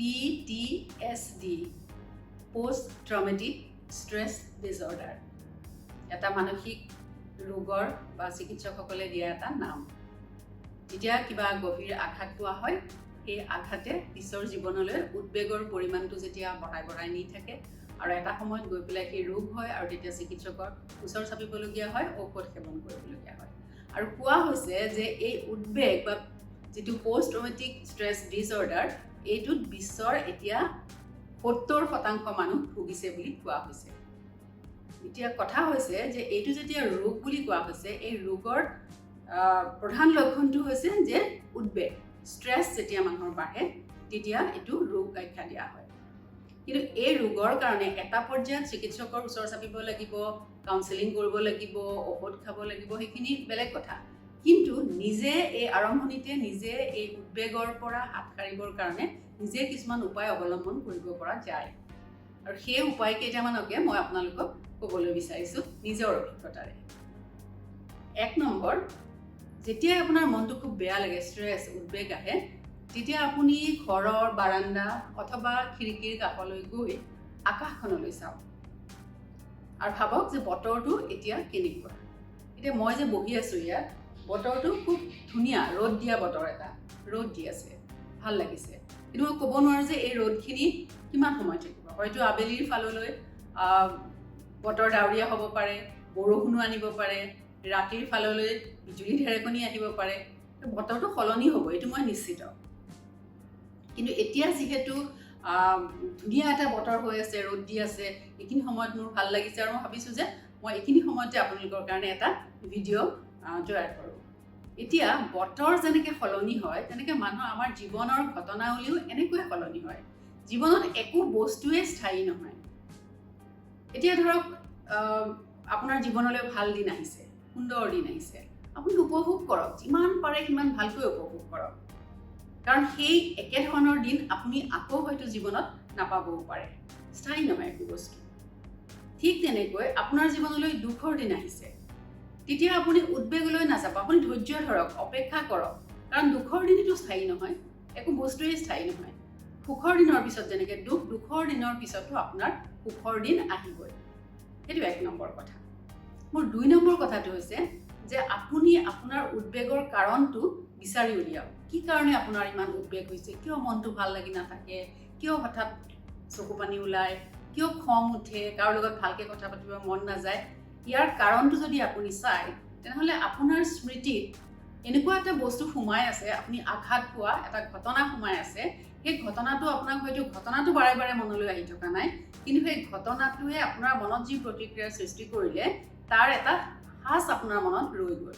PTSD, post traumatic stress disorder, এটা মানসিক ৰোগৰ বা চিকিৎসকসকলে দিয়া এটা নাম। যেতিয়া কিবা গভীৰ আঘাত পোৱা হয়, সেই আঘাতে পিছৰ জীৱনলৈ উদ্বেগৰ পৰিমাণটো যেতিয়া বঢ়াই বঢ়াই নি থাকে আৰু এটা সময়ত গৈ পেলাই সেই ৰোগ হয় আৰু তেতিয়া চিকিৎসকৰ ওচৰ চাপিবলগীয়া হয়, ঔষধ সেৱন কৰিবলগীয়া হয়। আৰু কোৱা হৈছে যে এই উদ্বেগ বা যিটো পষ্ট ট্ৰমেটিক ষ্ট্ৰেছ ডিছঅৰ্ডাৰ, এইটোত বিশ্বৰ এতিয়া 70% মানুহ ভুগিছে বুলি কোৱা হৈছে। এতিয়া কথা হৈছে যে এইটো যেতিয়া ৰোগ বুলি কোৱা হৈছে, এই ৰোগৰ প্ৰধান লক্ষণটো হৈছে যে উদ্বেগ, ষ্ট্ৰেছ যেতিয়া মানুহৰ বাঢ়ে, তেতিয়া এইটো ৰোগ আখ্যা দিয়া হয়। কিন্তু এই ৰোগৰ কাৰণে এটা পৰ্যায়ত চিকিৎসকৰ ওচৰ চাপিব লাগিব, কাউন্সেলিং কৰিব লাগিব, ঔষধ খাব লাগিব, সেইখিনি বেলেগ কথা। কিন্তু নিজে এই আৰম্ভণিতে নিজে এই উদ্বেগৰ পৰা হাত সাৰিবৰ কাৰণে নিজে কিছুমান উপায় অৱলম্বন কৰিব পৰা যায় আৰু সেই উপায় কেইটামানকে মই আপোনালোকক ক'বলৈ বিচাৰিছোঁ নিজৰ অভিজ্ঞতাৰে। এক নম্বৰ, যেতিয়াই আপোনাৰ মনটো খুব বেয়া লাগে, ষ্ট্ৰেছ, উদ্বেগ আহে, তেতিয়া আপুনি ঘৰৰ বাৰাণ্ডা অথবা খিৰিকীৰ কাষলৈ গৈ আকাশখনলৈ চাওক আৰু ভাবক যে বতৰটো এতিয়া কেনেকুৱা। এতিয়া মই যে বহি আছোঁ ইয়াত, বতৰটো খুব ধুনীয়া, ৰ'দ দিয়া বতৰ এটা, ৰ'দ দি আছে, ভাল লাগিছে। কিন্তু মই ক'ব নোৱাৰোঁ যে এই ৰ'দখিনি কিমান সময় থাকিব। হয়তো আবেলিৰ ফাললৈ বতৰ ডাৱৰীয়া হ'ব পাৰে, বৰষুণো আনিব পাৰে, ৰাতিৰ ফাললৈ বিজুলী ঢেৰেকনি আহিব পাৰে। বতৰটো সলনি হ'ব, এইটো মই নিশ্চিত। কিন্তু এতিয়া যিহেতু ধুনীয়া এটা বতৰ হৈ আছে, ৰ'দ দি আছে, এইখিনি সময়ত মোৰ ভাল লাগিছে আৰু মই ভাবিছোঁ যে মই এইখিনি সময়তে আপোনালোকৰ কাৰণে এটা ভিডিঅ' তৈয়াৰ কৰোঁ। এতিয়া বতৰ যেনেকৈ সলনি হয়, তেনেকৈ মানুহৰ আমাৰ জীৱনৰ ঘটনাৱলীও এনেকৈয়ে সলনি হয়। জীৱনত একো বস্তুৱে স্থায়ী নহয়। এতিয়া ধৰক আপোনাৰ জীৱনলৈ ভাল দিন আহিছে, সুন্দৰ দিন আহিছে, আপুনি উপভোগ কৰক, যিমান পাৰে সিমান ভালকৈ উপভোগ কৰক। কাৰণ সেই একেধৰণৰ দিন আপুনি আকৌ হয়তো জীৱনত নাপাবও পাৰে। স্থায়ী নহয় একো বস্তু। ঠিক তেনেকৈ আপোনাৰ জীৱনলৈ দুখৰ দিন আহিছে, তেতিয়া আপুনি উদ্বেগলৈ নাযাব, আপুনি ধৈৰ্য ধৰক, অপেক্ষা কৰক। কাৰণ দুখৰ দিনটো স্থায়ী নহয়, একো বস্তুৱেই স্থায়ী নহয়। সুখৰ দিনৰ পিছত যেনেকৈ দুখ, দুখৰ দিনৰ পিছতো আপোনাৰ সুখৰ দিন আহিবই। সেইটো এক নম্বৰ কথা। মোৰ দুই নম্বৰ কথাটো হৈছে যে আপুনি আপোনাৰ উদ্বেগৰ কাৰণটো বিচাৰি উলিয়াওক। কি কাৰণে আপোনাৰ ইমান উদ্বেগ হৈছে? কিয় মনটো ভাল লাগি নাথাকে? কিয় হঠাৎ চকু পানী ওলায়? কিয় খং উঠে? কাৰো লগত ভালকৈ কথা পাতিব মন নাযায়? ইয়াৰ কাৰণটো যদি আপুনি চায়, তেনেহ'লে আপোনাৰ স্মৃতিত এনেকুৱা এটা বস্তু সোমাই আছে, আপুনি আঘাত পোৱা এটা ঘটনা সোমাই আছে। সেই ঘটনাটো আপোনাক হয়তো ঘটনাটো বাৰে বাৰে মনলৈ আহি থকা নাই, কিন্তু সেই ঘটনাটোৱে আপোনাৰ মনত যি প্ৰতিক্ৰিয়াৰ সৃষ্টি কৰিলে, তাৰ এটা সাঁচ আপোনাৰ মনত ৰৈ গ'ল।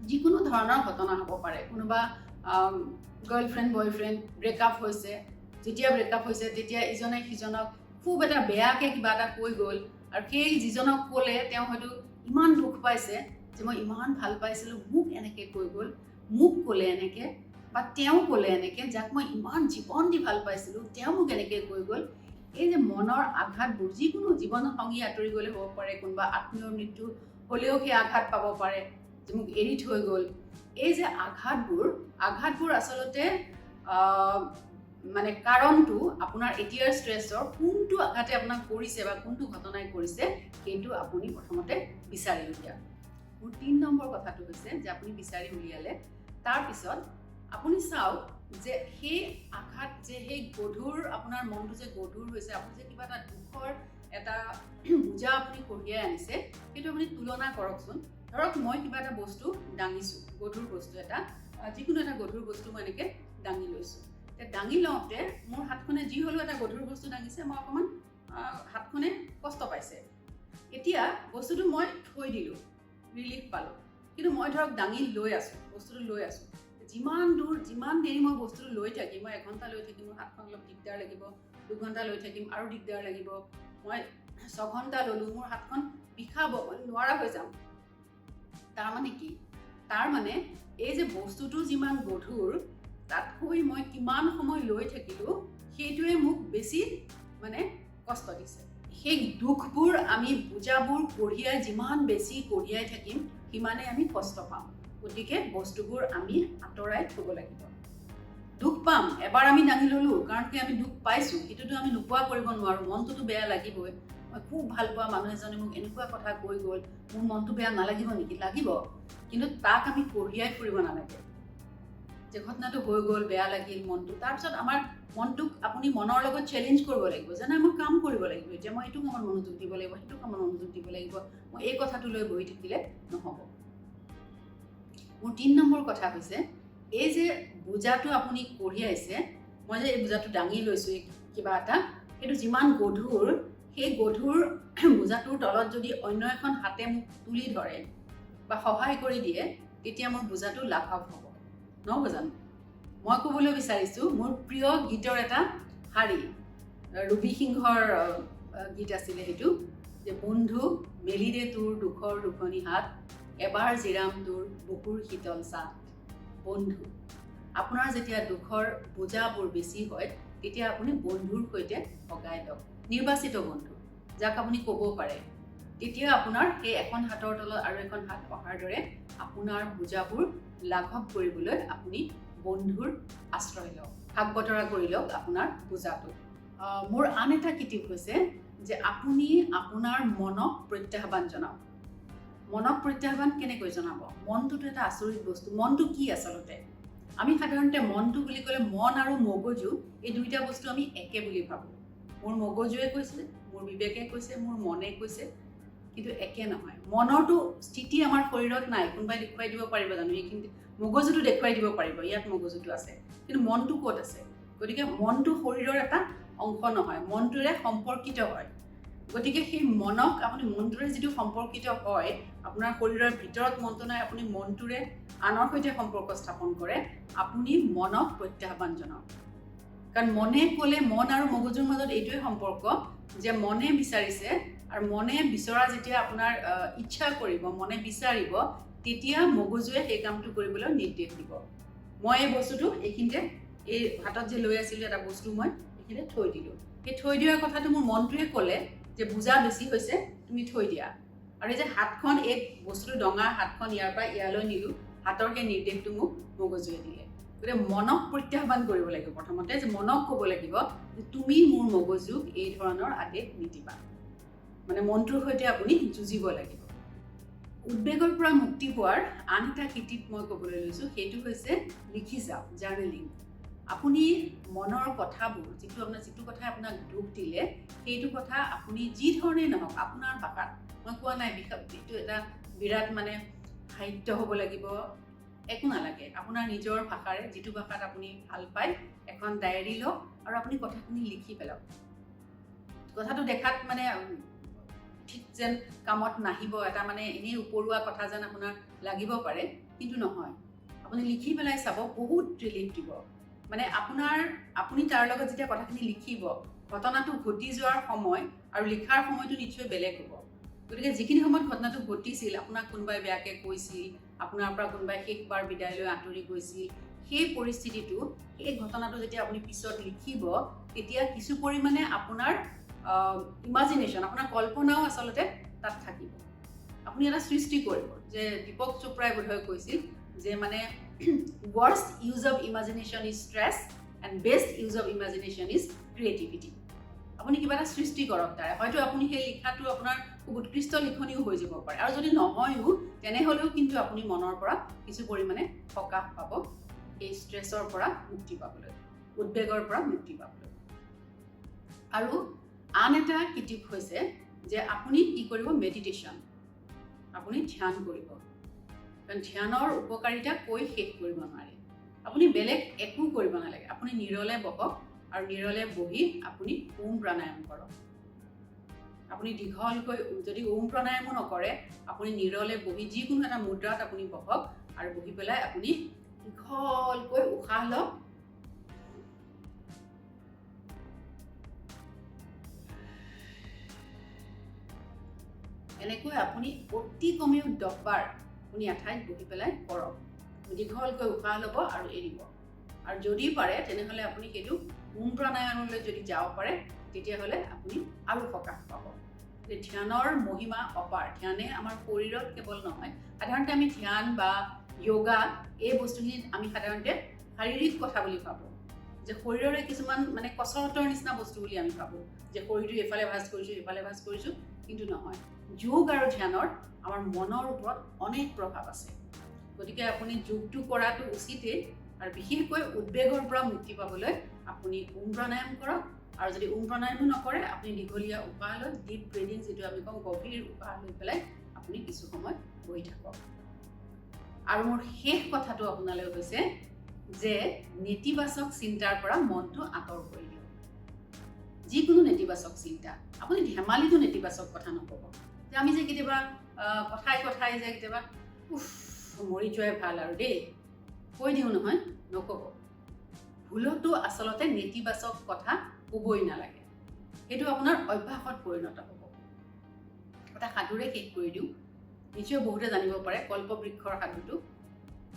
যিকোনো ধৰণৰ ঘটনা হ'ব পাৰে। কোনোবা গাৰ্লফ্ৰেণ্ড, বয়ফ্ৰেণ্ড ব্ৰেকআপ হৈছে, যেতিয়া ব্ৰেকআপ হৈছে তেতিয়া ইজনে সিজনক খুব এটা বেয়াকৈ কিবা এটা কৈ গ'ল আৰু সেই যিজনক ক'লে তেওঁ হয়তো ইমান দুখ পাইছে যে মই ইমান ভাল পাইছিলোঁ, মোক এনেকৈ কৈ গ'ল, মোক ক'লে এনেকৈ, বা তেওঁ ক'লে এনেকৈ, যাক মই ইমান জীৱন দি ভাল পাইছিলোঁ, তেওঁ মোক এনেকৈ কৈ গ'ল। এই যে মনৰ আঘাতবোৰ, যিকোনো জীৱন সংগী আঁতৰি গ'লে হ'ব পাৰে, কোনোবা আত্মীয়ৰ মৃত্যু হ'লেও সেই আঘাত পাব পাৰে যে মোক এৰি থৈ গ'ল। এই যে আঘাতবোৰ, আঘাতবোৰ আচলতে মানে কাৰণটো আপোনাৰ এতিয়াৰ ষ্ট্ৰেছৰ কোনটো আঘাতে আপোনাক কৰিছে বা কোনটো ঘটনাই কৰিছে, সেইটো আপুনি প্ৰথমতে বিচাৰি উলিয়াওক। মোৰ তিনি নম্বৰ কথাটো হৈছে যে আপুনি বিচাৰি উলিয়ালে, তাৰপিছত আপুনি চাওক যে সেই আঘাত যে সেই গধুৰ, আপোনাৰ মনটো যে গধুৰ হৈছে, আপুনি যে কিবা এটা দুখৰ এটা বোজা আপুনি কঢ়িয়াই আনিছে, সেইটো আপুনি তুলনা কৰকচোন। ধৰক মই কিবা এটা বস্তু দাঙিছোঁ, গধুৰ বস্তু এটা, যিকোনো এটা গধুৰ বস্তু মই এনেকৈ দাঙি লৈছোঁ। এতিয়া দাঙি লওঁতে মোৰ হাতখনে যি হ'লেও এটা গধুৰ বস্তু দাঙিছে, মই অকণমান হাতখনে কষ্ট পাইছে। এতিয়া বস্তুটো মই থৈ দিলোঁ, ৰিলিফ পালোঁ। কিন্তু মই ধৰক দাঙি লৈ আছোঁ, বস্তুটো লৈ আছোঁ, যিমান দূৰ যিমান দেৰি মই বস্তুটো লৈ থাকিম, মই এঘণ্টা লৈ থাকিম, মোৰ হাতখন অলপ দিগদাৰ লাগিব। 2 ঘণ্টা লৈ থাকিম, আৰু দিগদাৰ লাগিব। মই 6 ঘণ্টা ল'লোঁ, মোৰ হাতখন বিষাব, মই নোৱাৰা হৈ যাম। তাৰমানে কি? তাৰমানে এই যে বস্তুটো যিমান গধুৰ, তাতকৈ মই কিমান সময় লৈ থাকিলোঁ, সেইটোৱে মোক বেছি মানে কষ্ট দিছে। সেই দুখবোৰ আমি বোজাবোৰ কঢ়িয়াই যিমান বেছি কঢ়িয়াই থাকিম, সিমানেই আমি কষ্ট পাম। গতিকে বস্তুবোৰ আমি আঁতৰাই থ'ব লাগিব। দুখ পাম, এবাৰ আমি দাঙি ল'লোঁ, কাৰণ কি আমি দুখ পাইছোঁ, সেইটোতো আমি নোপোৱা কৰিব নোৱাৰোঁ, মনটোতো বেয়া লাগিবই। মই খুব ভাল পোৱা মানুহ এজনে মোক এনেকুৱা কথা কৈ গ'ল, মোৰ মনটো বেয়া নালাগিব নেকি? লাগিব। কিন্তু তাক আমি কঢ়িয়াই ফুৰিব নালাগে যে ঘটনাটো হৈ গ'ল, বেয়া লাগিল মনটো। তাৰপিছত আমাৰ মনটোক আপুনি মনৰ লগত চেলেঞ্জ কৰিব লাগিব যে নাই, মই কাম কৰিব লাগিব, এতিয়া মই এইটো কামত মনোযোগ দিব লাগিব, সেইটো কামত মনোযোগ দিব লাগিব, মই এই কথাটো লৈ বহি থাকিলে নহ'ব। মোৰ 3 নম্বৰ কথা হৈছে, এই যে বোজাটো আপুনি কঢ়িয়াইছে, মই যে এই বোজাটো দাঙি লৈছোঁ কিবা এটা, সেইটো যিমান গধুৰ, সেই গধুৰ বোজাটোৰ তলত যদি অন্য এখন হাতে মোক তুলি ধৰে বা সহায় কৰি দিয়ে, তেতিয়া মোৰ বোজাটো লাঘৱ হ'ব। নহ'ব জানো? মই ক'বলৈ বিচাৰিছোঁ মোৰ প্ৰিয় গীতৰ এটা শাৰী, ৰুবি সিংহৰ গীত আছিলে সেইটো, যে বন্ধু মেলি দে তোৰ দুখৰ দুখনি হাত, এবাৰ জিৰাম তোৰ বুকুৰ শীতল ছাঁত। বন্ধু, আপোনাৰ যেতিয়া দুখৰ বোজাবোৰ বেছি হয়, তেতিয়া আপুনি বন্ধুৰ সৈতে ভগাই লওক, নিৰ্বাচিত বন্ধু যাক আপুনি ক'ব পাৰে। তেতিয়া আপোনাৰ সেই এখন হাতৰ তলত আৰু এখন হাত অহাৰ দৰে আপোনাৰ বোজাবোৰ লাঘৱ কৰিবলৈ আপুনি বন্ধুৰ আশ্ৰয় লওক, ভাগ বতৰা কৰি লওক আপোনাৰ বোজাটো। মোৰ আন এটা কিটিপ হৈছে যে আপুনি আপোনাৰ মনক প্ৰত্যাহ্বান জনাওক। মনক প্ৰত্যাহ্বান কেনেকৈ জনাব? মনটোতো এটা আচৰিত বস্তু। মনটো কি আচলতে? আমি সাধাৰণতে মনটো বুলি ক'লে মন আৰু মগজু, এই দুইটা বস্তু আমি একে বুলি ভাবোঁ। মোৰ মগজুৱে কৈছে, মোৰ বিবেকে কৈছে, মোৰ মনে কৈছে, কিন্তু একে নহয়। মনৰটো স্থিতি আমাৰ শৰীৰত নাই, কোনোবাই দেখুৱাই দিব পাৰিব জানো? এইখিনি মগজুটো দেখুৱাই দিব পাৰিব, ইয়াত মগজুটো আছে, কিন্তু মনটো ক'ত আছে? গতিকে মনটো শৰীৰৰ এটা অংশ নহয়, মনটোৰে সম্পৰ্কিত হয়। গতিকে সেই মনক আপুনি মনটোৰে যিটো সম্পৰ্কিত হয়, আপোনাৰ শৰীৰৰ ভিতৰত মনটো নাই, আপুনি মনটোৰে আনৰ সৈতে সম্পৰ্ক স্থাপন কৰে। আপুনি মনক প্ৰত্যাহ্বান জনাওক, কাৰণ মনে ক'লে মন আৰু মগজুৰ মাজত এইটোৱে সম্পৰ্ক যে মনে বিচাৰিছে, আৰু মনে বিচৰা যেতিয়া আপোনাৰ ইচ্ছা কৰিব, মনে বিচাৰিব, তেতিয়া মগজুৱে সেই কামটো কৰিবলৈ নিৰ্দেশ দিব। মই এই বস্তুটো এইখিনিতে, এই হাতত যে লৈ আছিলোঁ এটা বস্তু, মই এইখিনিতে থৈ দিলোঁ। সেই থৈ দিয়াৰ কথাটো মোৰ মনটোৱে ক'লে যে বোজা বেছি হৈছে, তুমি থৈ দিয়া। আৰু এই যে হাতখন, এই বস্তুটো দঙা হাতখন ইয়াৰ পৰা ইয়ালৈ নিলোঁ, হাতৰ সেই নিৰ্দেশটো মোক মগজুৱে দিলে। গতিকে মনক প্ৰত্যাহ্বান কৰিব লাগিব প্ৰথমতে, যে মনক ক'ব লাগিব যে তুমি মোৰ মগজুক এই ধৰণৰ আদেশ নিদিবা। মানে মনটোৰ সৈতে আপুনি যুঁজিব লাগিব। উদ্বেগৰ পৰা মুক্তি পোৱাৰ আন এটা কিটিপ মই ক'বলৈ লৈছোঁ, সেইটো হৈছে লিখি যাওক, জাৰ্নেলিং। আপুনি মনৰ কথাবোৰ, যিটো কথাই আপোনাক দুখ দিলে, সেইটো কথা আপুনি যি ধৰণেই নহওক আপোনাৰ ভাষাত, মই কোৱা নাই এইটো এটা বিৰাট মানে সাহিত্য হ'ব লাগিব, একো নালাগে। আপোনাৰ নিজৰ ভাষাৰে, যিটো ভাষাত আপুনি ভাল পায়, এখন ডায়েৰী লওক আৰু আপুনি কথাখিনি লিখি পেলাওক। কথাটো দেখাত মানে ঠিক যেন কামত নাহিব, এটা মানে এনেই উপৰুৱা কথা যেন আপোনাৰ লাগিব পাৰে, কিন্তু নহয়। আপুনি লিখি পেলাই চাব, বহুত ৰিলিফ দিব। মানে আপুনি তাৰ লগত যেতিয়া কথাখিনি লিখিব, ঘটনাটো ঘটি যোৱাৰ সময় আৰু লিখাৰ সময়টো নিশ্চয় বেলেগ হ'ব। গতিকে যিখিনি সময়ত ঘটনাটো ঘটিছিল, আপোনাক কোনোবাই বেয়াকৈ কৈছিল, আপোনাৰ পৰা কোনোবাই শেষবাৰ বিদায় লৈ আঁতৰি গৈছিল, সেই পৰিস্থিতিটো, সেই ঘটনাটো যেতিয়া আপুনি পিছত লিখিব, তেতিয়া কিছু পৰিমাণে আপোনাৰ ইমাজিনেশ্যন, আপোনাৰ কল্পনাও আচলতে তাত থাকিব। আপুনি এটা সৃষ্টি কৰিব। যে দীপক চোপ্ৰাই বোধহয় কৈছিল যে মানে worst use of imagination is stress and best use of imagination is creativity। আপুনি কিবা এটা সৃষ্টি কৰক তাৰে, হয়তো আপুনি সেই লিখাটো আপোনাৰ খুব উৎকৃষ্ট লিখনিও হৈ যাব পাৰে, আৰু যদি নহয়ো তেনেহ'লেও কিন্তু আপুনি মনৰ পৰা কিছু পৰিমাণে সকাহ পাব, এই ষ্ট্ৰেছৰ পৰা মুক্তি পাবলৈ, উদ্বেগৰ পৰা মুক্তি পাবলৈ। আৰু আন এটা কিটিপ হৈছে যে আপুনি কি কৰিব, মেডিটেশ্যন, আপুনি ধ্যান কৰিব। কাৰণ ধ্যানৰ উপকাৰিতা কৈ শেষ কৰিব নোৱাৰে। আপুনি বেলেগ একো কৰিব নালাগে, আপুনি নিৰলে বহক আৰু নিৰলে বহি আপুনি ওম প্ৰাণায়াম কৰক। আপুনি দীঘলকৈ যদি ওম প্ৰাণায়ামো নকৰে, আপুনি নিৰলে বহি যিকোনো এটা মুদ্ৰাত আপুনি বহক আৰু বহি পেলাই আপুনি দীঘলকৈ উশাহ লওক। এনেকৈ আপুনি অতি কমেও 10 বাৰ আপুনি এঠাইত বহি পেলাই কৰক। দীঘলকৈ উশাহ ল'ব আৰু এৰিব। আৰু যদি পাৰে তেনেহ'লে আপুনি সেইটো ওম প্ৰাণায়ামলৈ যদি যাব পাৰে, তেতিয়াহ'লে আপুনি আৰু সকাহ পাব। ধ্যানৰ মহিমা অপাৰ। ধ্যানে আমাৰ শৰীৰত কেৱল নহয়, সাধাৰণতে আমি ধ্যান বা য়োগা এই বস্তুখিনিত আমি সাধাৰণতে শাৰীৰিক কথা বুলি ভাবোঁ, যে শৰীৰৰে কিছুমান মানে কচৰতৰ নিচিনা বস্তু বুলি আমি ভাবোঁ যে শৰীৰটো এইফালে ভাঁজ কৰিছোঁ, সেইফালে ভাঁজ কৰিছোঁ, কিন্তু নহয়। যোগ আৰু ধ্যানৰ আমাৰ মনৰ ওপৰত অনেক প্ৰভাৱ আছে। গতিকে আপুনি যোগটো কৰাটো উচিতেই, আৰু বিশেষকৈ উদ্বেগৰ পৰা মুক্তি পাবলৈ আপুনি ওম প্ৰাণায়াম কৰক। আৰু যদি ওম প্ৰাণায়ামো নকৰে, আপুনি দীঘলীয়া উশাহ লৈ, ডিপ ব্ৰিডিং যিটো আমি কওঁ, গভীৰ উশাহ লৈ পেলাই আপুনি কিছু সময় বহি থাকক। আৰু মোৰ শেষ কথাটো আপোনালৈ হৈছে যে নেতিবাচক চিন্তাৰ পৰা মনটো আঁতৰ কৰি দিয়ক। যিকোনো নেতিবাচক চিন্তা, আপুনি ধেমালিতো নেতিবাচক কথা নক'ব। যে আমি যে কেতিয়াবা কথাই কথাই যে কেতিয়াবা "উফ, মৰি যোৱাই ভাল আৰু দেই" কৈ দিওঁ নহয়, নক'ব। ভুলতো আচলতে নেতিবাচক কথা ক'বই নালাগে, সেইটো আপোনাৰ অভ্যাসত পৰিণত হ'ব। এটা সাধুৰে শেষ কৰি দিওঁ। নিশ্চয় বহুতে জানিব পাৰে কল্পবৃক্ষৰ সাধুটো।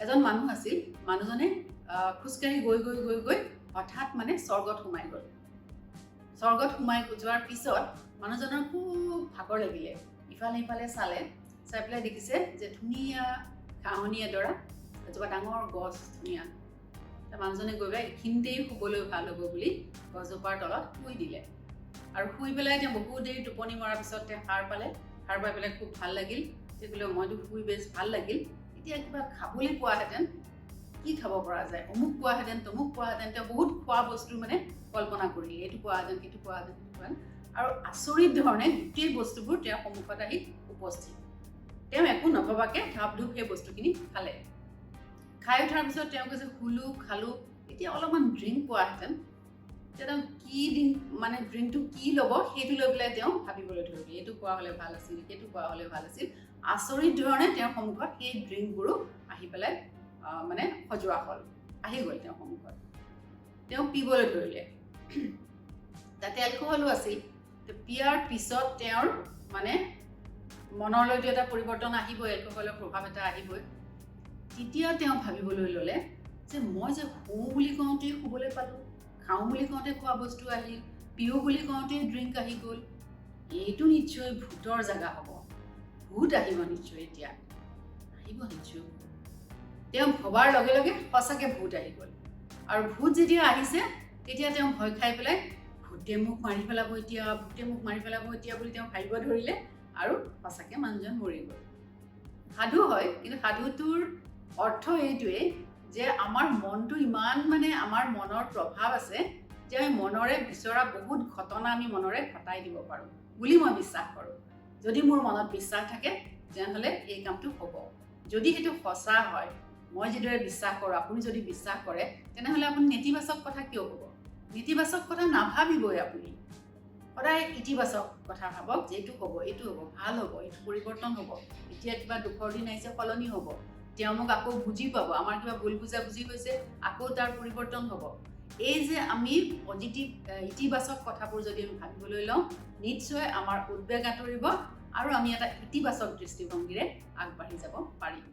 এজন মানুহ আছিল। মানুহজনে খোজকাঢ়ি গৈ গৈ গৈ গৈ হঠাৎ মানে স্বৰ্গত সোমাই গ'ল। স্বৰ্গত সোমাই যোৱাৰ পিছত মানুহজনৰ খুব ভাগৰ লাগিলে। ইফালে সিফালে চালে, চাই পেলাই দেখিছে যে ধুনীয়া ঘাঁহনি এডৰা, এজোপা ডাঙৰ গছ ধুনীয়া। মানুহজনে গৈ পেলাই এইখিনিতেই শুবলৈ ভাল হ'ব বুলি গছজোপাৰ তলত শুই দিলে। আৰু শুই পেলাই তেওঁ বহুত দেৰি টোপনি মৰাৰ পিছত তেওঁ সাৰ পালে। সাৰ পাই পেলাই খুব ভাল লাগিল। তেওঁ ক'লে, "মইতো শুই বেছ ভাল লাগিল, এতিয়া কিবা খাবলৈ পোৱাহেঁতেন, কি খাব পৰা যায়? অমুক পোৱাহেঁতেন, তমুক পোৱাহেঁতেন।" তেওঁ বহুত খোৱা বস্তু মানে কল্পনা কৰিলে, এইটো পোৱাহেঁতেন, সেইটো পোৱাহেঁতেন, সেইটো পোৱাহেঁতেন। আৰু আচৰিত ধৰণে গোটেই বস্তুবোৰ তেওঁৰ সন্মুখত আহি উপস্থিত। তেওঁ একো নভবাকৈ ঢাপ ধূপ সেই বস্তুখিনি খালে। খাই উঠাৰ পিছত তেওঁ কৈছে, "শুলোঁ, খালোঁ, এতিয়া অলপমান ড্ৰিংক পোৱাহেঁতেন।" তেতিয়া তেওঁ কি ড্ৰিংক, মানে ড্ৰিংকটো কি ল'ব, সেইটো লৈ পেলাই তেওঁ ভাবিবলৈ ধৰিলে। এইটো পোৱা হ'লে ভাল আছিল, সেইটো পোৱা হ'লে ভাল আছিল। আচৰিত ধৰণে তেওঁৰ সন্মুখত সেই ড্ৰিংকবোৰো আহি পেলাই মানে সজোৱা হ'ল, আহি গ'ল তেওঁৰ সন্মুখত। তেওঁ পিবলৈ ধৰিলে। তাতে এলকহলো আছিল। পিয়াৰ পিছত তেওঁৰ মানে মনলৈতো এটা পৰিৱৰ্তন আহিবই, এলকহলৰ প্ৰভাৱ এটা আহিবই। তেতিয়া তেওঁ ভাবিবলৈ ল'লে যে মই যে শুওঁ বুলি কওঁতেই শুবলৈ পালোঁ, খাওঁ বুলি কওঁতে খোৱা বস্তু আহিল, পিওঁ বুলি কওঁতেই ড্ৰিংক আহি গ'ল, এইটো নিশ্চয় ভূতৰ জেগা হ'ব, ভূত আহিব নিশ্চয়, এতিয়া আহিব নিশ্চয় ভূত। তেওঁ ভবাৰ লগে লগে সঁচাকৈ ভূত আহি গ'ল। আৰু ভূত যেতিয়া আহিছে, তেতিয়া তেওঁ ভয় খাই পেলাই "ভূতে মোক মাৰি পেলাব এতিয়া, ভূতে মোক মাৰি পেলাব এতিয়া" বুলি তেওঁ ভাবিব ধৰিলে। আৰু সঁচাকৈ মানুহজন মৰি গ'ল। সাধু হয়, কিন্তু সাধুটোৰ অৰ্থ এইটোৱেই যে আমাৰ মনটো ইমান মানে আমাৰ মনৰ প্ৰভাৱ আছে যে আমি মনৰে বিচৰা বহুত ঘটনা আমি মনৰে ঘটাই দিব পাৰোঁ বুলি মই বিশ্বাস কৰোঁ। যদি মোৰ মনত বিশ্বাস থাকে, তেনেহ'লে এই কামটো হ'ব। যদি সেইটো সঁচা হয়, মই যিদৰে বিশ্বাস কৰোঁ, আপুনি যদি বিশ্বাস কৰে, তেনেহ'লে আপুনি নেতিবাচক কথা কিয় ক'ব? নেতিবাচক কথা নাভাবিবই। আপুনি সদায় ইতিবাচক কথা ভাবক যে এইটো হ'ব, এইটো হ'ব, ভাল হ'ব, এইটো পৰিৱৰ্তন হ'ব, এতিয়া কিবা দুখৰ দিন আহিছে, সলনি হ'ব, তেওঁ মোক আকৌ বুজি পাব, আমাৰ কিবা ভুল বুজাবুজি হৈছে, আকৌ তাৰ পৰিৱৰ্তন হ'ব। এই যে আমি পজিটিভ, ইতিবাচক কথাবোৰ যদি আমি ভাবিবলৈ লওঁ, নিশ্চয় আমাৰ উদ্বেগ আঁতৰিব আৰু আমি এটা ইতিবাচক দৃষ্টিভংগীৰে আগবাঢ়ি যাব পাৰিম।